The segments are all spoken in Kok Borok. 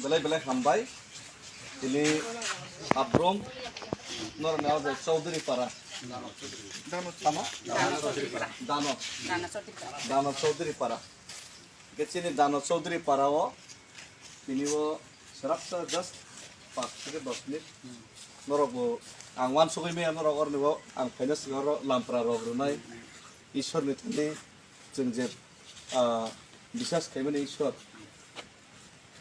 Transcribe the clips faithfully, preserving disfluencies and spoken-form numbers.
Belai belai hambai. Tini Abrom norni o jai Chaudhary Para. Tamo? Dano. Dano Chaudhary Para. Ke chini Dano Chaudhary Para o tini o serak sa just pas theke dos minute. Norok bo ang wansugui maya norok orni bo ang phaina sing oro lampra rok rwnai. Ishwar ni thani chwng je, ah, biswas khaimani Ishwar.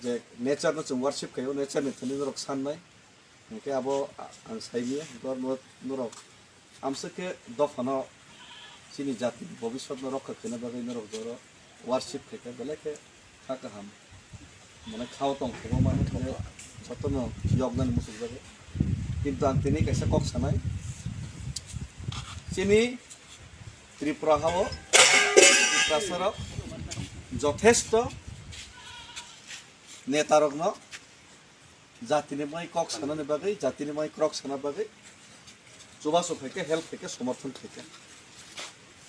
Je nature no chwng worship khaio, nature ni thani norok sannai. Hwnkhe abo a-, ang saimanya, hwnkhe oro norok amswk khe dophano chini jati bobiswt no rokha khaina bagwi norok joro worship khaikha, belai khe kha kaham. Mane khao tong thwngma mano, hwnkhe jotono yoknani muchukjago. Kintu ang tini kaisa kok sanai, chini Tripura hao Tiprasarok jothesto netarokno jatini mai kok sanani bagwi, jatini mai krok sana bagwi chubachu khaikha, help khaikha, somorthon khaikha.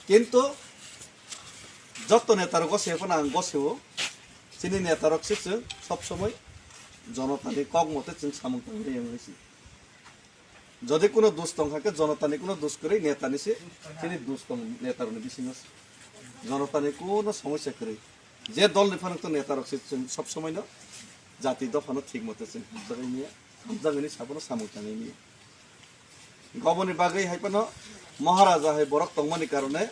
Kintu jotto netarok gose phano ang goseo, chini netarok se chwng sob somoi jonotani kok mote chwng samung tangwi wngwi si. Jodi kuno dos tong kha khe jonotani kuno dos kwrwi netani se, chini dos tong netarokni bisingo se. Jonotani kuno somosya kwrwi. Je dolni phano to netarok se chwng sob somoi no jati dophano thik mote chwng hamjakgwi manya, hamjakgwi ni sabono samung tangwi manya. Oboni bagwi hai phano Maharaja hai borok tongmani karone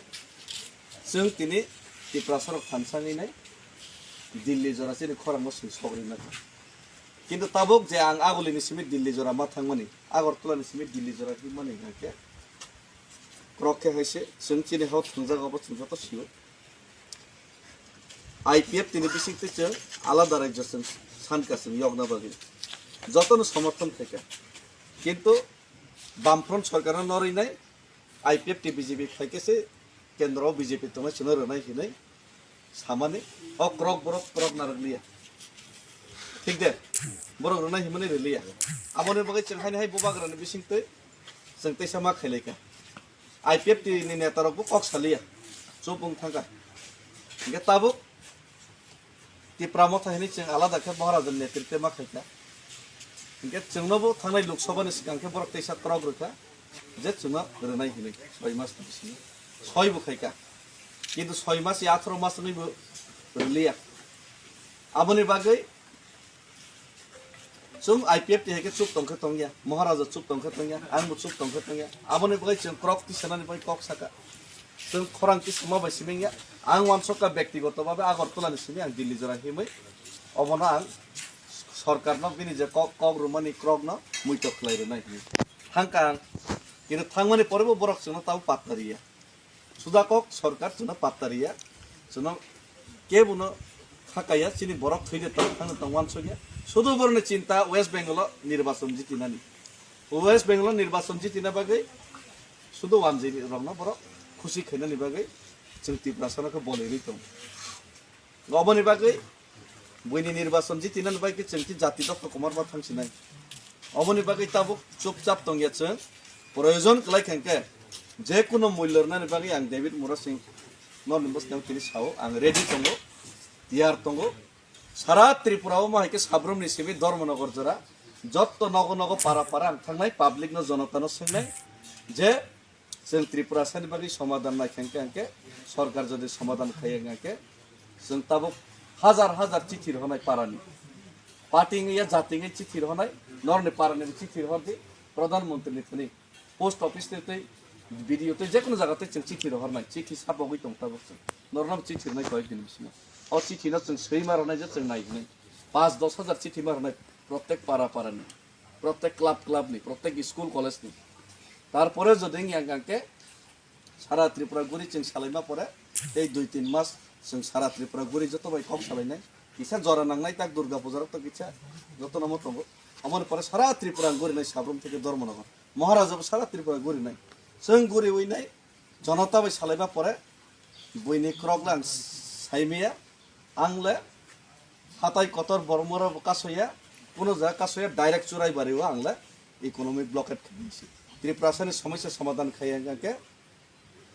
chwng tini Tiprasarok thansangwi nai Delhi jora chini khorango swi sogri nai. Kintu tabuk je ang Agulini simi Delhi jora ma thangmani, Agartala ni simi Delhi jora himani hwnkhe, krok khe hai se chwng chini hao thwngjak abo chwng joto sio. I P F T ni bising twi chwng alada rajyo chwng sankha chwng yokna bagwi jotono somorthon khaikha. Kintu Bamfront sorkarno norwi nai I P F T B J P phaikhe se kendro B J P tongnai chwngno rwnai hinwi samani o krok borok krok narwkliya. Thik de? Borok rwnai hinmani rwliya. Aboni bagwi chwng haino hai bubagrani bisingtwi chwng teisa ma khailaikha. I P F T ni netarokbo kok saliya. Chup wng thangkha. Hwnkhe tabuk Tipra Motha hinwi chwng alada khe Maharajani netritwe ma khaikha. Hinkhe chwngnobo thangnai Lok Sabha ni swkang khe borok teisa krok rwkha je chwngno rwnai hinwi soi mas ni bisingo. Soi bo khaikha. Kintu soi mas ya atharo mas wngwi bo rwliya. Aboni bagwi chwng I P F T hai khe chup tong khe tongya, Maharaja chup tong khe tongya, ang bo chup tong khe tongya. Aboni bagwi chwng krok tisanani bagwi kok saka. Chwng khorang tisama bai simi wngya. Ang uansukha bektigoto bhabe Agartala ni simi ang Delhi jora himwi obono ang sorkarno bini je kok, kok rwmani krokno muitok khlai rwnai hinwi thangkha ang. Kintu thangmani porebo borok chwngno tamo patta riya. Sujakok sorkar chwngno patta riya. Chwngno kebono khakaya, chini borok thwide tong, thangno tong uansukya. Sudu borokni chinta West Bengal o nirbachon jitinani. West Bengal o nirbachon jitina bagwi sudu wanjwi rokno borok khusi khainani bagwi chwng Tiprasano khe bolwi rwi tongo. Oboni bagwi buini nirbachon jitinani bagwi chwng khe jati dopha komarma thangsinai. Oboni bagwi tabuk chupchap tongya chwng. Proyojon kwlai kha hwnkhe je kuno mullo rwnani bagwi ang David Murasing norni bwskango tini sao, ang ready tongo, tiyar tongo. Sara Tripura o ma hai khe Sabrumni simi Dharmanagar jora jotto nogo nogo para para ang thangnai, public no, jonota no swngnai je chwng Tripura sani bagwi somadan nai khe hwnkhe, hwnkhe sorkar jodi somadan khaiya hwnkhe, chwng tabuk hajar hajar chithi rohornai parani. Party wngya, jati wngya chithi rohornai, norni parani chithi rohordi, Pradhan Mantri ni thani, post office tei tei, B D O tei jekunu jaga tei chwng chithi rohornai, chithi sapogwi tong tabuk chwng. Norno chithi rwnai koyek din bisingo. O chithi no chwng swi ma rwnai je chwng nai hwnwi. Pas dos hajar chithi ma rwnai, protek para para ni. Protek club club ni, protek school college ni. Tarpore jodi wngya hwnkhe sara Tripura guri chwng salaima pore tei dui tin mas chwng sara Tripura guri joto bai kok salainai. Kisa jora nangnai tak Durga puja rok to kisa joto no mo tongo. Amoni pore sara Tripura guri nai Sabrum theke Dharmanagar. Maharaja bo sara Tripura guri nai. Chwng guri wi nai. Jonota bai salaima pore buini krok le ang saimaya, ang le hatai kotor bormora bo kasoya, kuno jaga kasoya, direct Churaibari o ang le economic blockade khaimani se. Tiprasa ni somosya somadan khaiya hwnkhe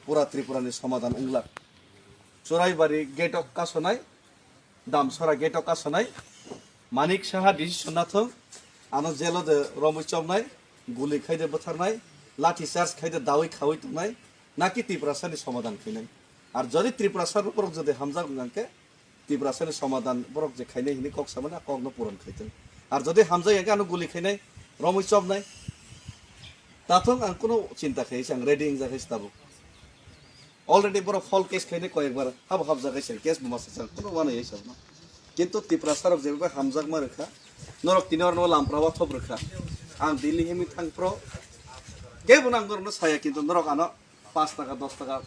pura Tripura ni somadan wngla. Churaibari gate o kasonai, Damsara gate o kasonai, Manik Saha decision nathung, ano jelo de romwi chobnai, guli khai de bwtharnai, lathi charge khai de dawi khawi tongnai, naki Tiprasani somadan khainai. Ar jodi Tiprasa borok jodi hamjak wngkha khe, Tiprasani somadan borok je khainai hini kok samani a kokno puron khaitong. Ar jodi hamjak ya khe ano guli khainai, romwi chobnai, tathung ang kuno chinta khai se ang ready wngjakha se tabuk. Already borok fall case khainai koyekbar, habo hapjak hai se case bo masa chang kuno wana yai sabno. Kintu Tiprasa rok jeba hamjak ma rwkha, norok tini orno lampra wathop rwkha. Ang Delhi himwi thang pro, kebo nang norokno saya kintu norok ano paanch taka, dos taka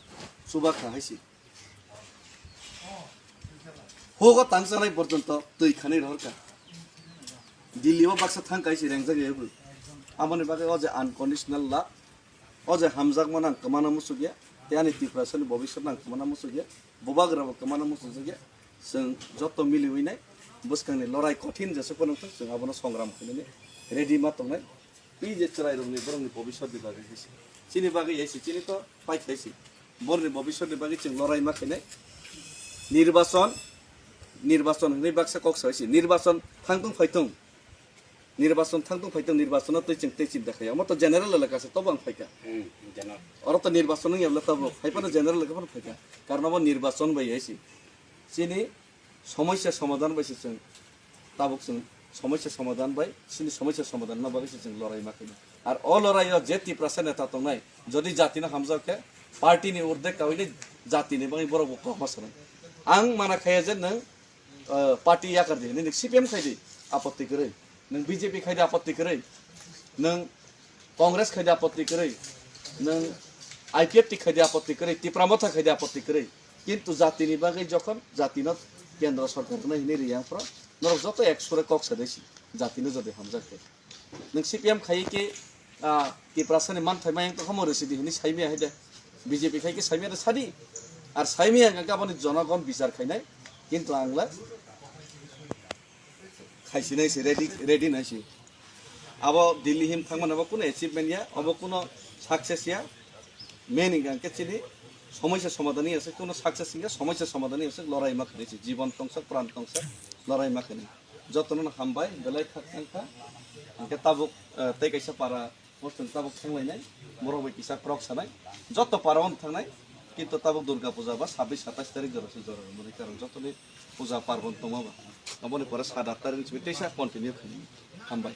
chuba kha hai se. Hugo tangsanai porjonto twi khanai rohorkha. Delhi o baksa thang kaisi rengjak ya bw. Aboni bagwi o je unconditional love, o je hamjakma nang kwmana muchuk ya, tei ani Tiprasani bobiswt nang kwmana muchuk ya, bubagra bo kwmana muchuk ya. Chwng joto miliwi nai bwskangni lorai kothin jesuk phano wngthok, chwng abono songram khainani ready ma tongnai. Tei je chwrairokni borokni bobiswtni bagwi hai se. Chini bagwi hai se, chini to paikha hai se. Borokni bobiswtni bagwi chwng lorai ma khainai. Nirbachon, nirbachon hwnwi baksa kok sa hai se. Nirbachon thangtung phaitung. Nirbachon thangtung phaitung, nirbachonno tei chwng tei chinta khaiya. Omo to general elaka se, tobo ang phaikha. Hmm, general. Oro to nirbachon wngya bwle tobo, hai phano general elaka phano phaikha. Karon obo nirbachon bai hai se. Chini somosya somadhan bai se chwng tabuk chwng somosya somadhan bai, chini somosya somadhan no bagwi se chwng lorai ma khainai. Ar o lorai o je Tiprasa neta tongnai, jodi jati no hamjak khe, party ni urdek kawi le jati ni bagwi borok bo kok ma sanai. Ang mana khaiya je nwng, eh, party yakar di, nini C P M khai di, apotti kwrwi. Nwng B J P khai di, apotti kwrwi. Nwng Congress khai di, apotti kwrwi. Nwng I P F T khai di, apotti kwrwi. Tipra Motha khai di, apotti kwrwi. Kintu jatini bagwi jokhon jatino kendro sorkar hwnwi hwnwi riyang phro, norok joto ek sure kok sadai si, jatino jodi hamjak khe. Nwng C P M khai khe, ah, Tiprasani manthai mayang tongkha mo rwsidi hwnwi saimaya hai de. B J P khai khe saimaya de sadi. Ar saimaya hwnkha khe aboni jonogon bichar khainai. Kintu ang la khaisinai se, ready, ready nai se. Abo Delhi him thangmani abo kuno achievement ya, abo kuno success ya. Main hingka hingke chini somosya somadhan ya se, kuno success hingke somosya somadhan ya se, lorai ma khani se, jibon tongsak, pran tongsak, lorai ma khani. Jotono no hambai, belai thak thang kha. Hingke tabuk, eh, tei kaisa para Bo chwng tabuk thanglainai, borok bai kisa krok sanai, joto para-o thangnai, kintu tabuk Durga Puja ba sabbish satais tarik jora se jora rwmani karon jotoni puja parbon tongma ba. Aboni pore sat at tarik ni simi teisa continue khainai. Hambai.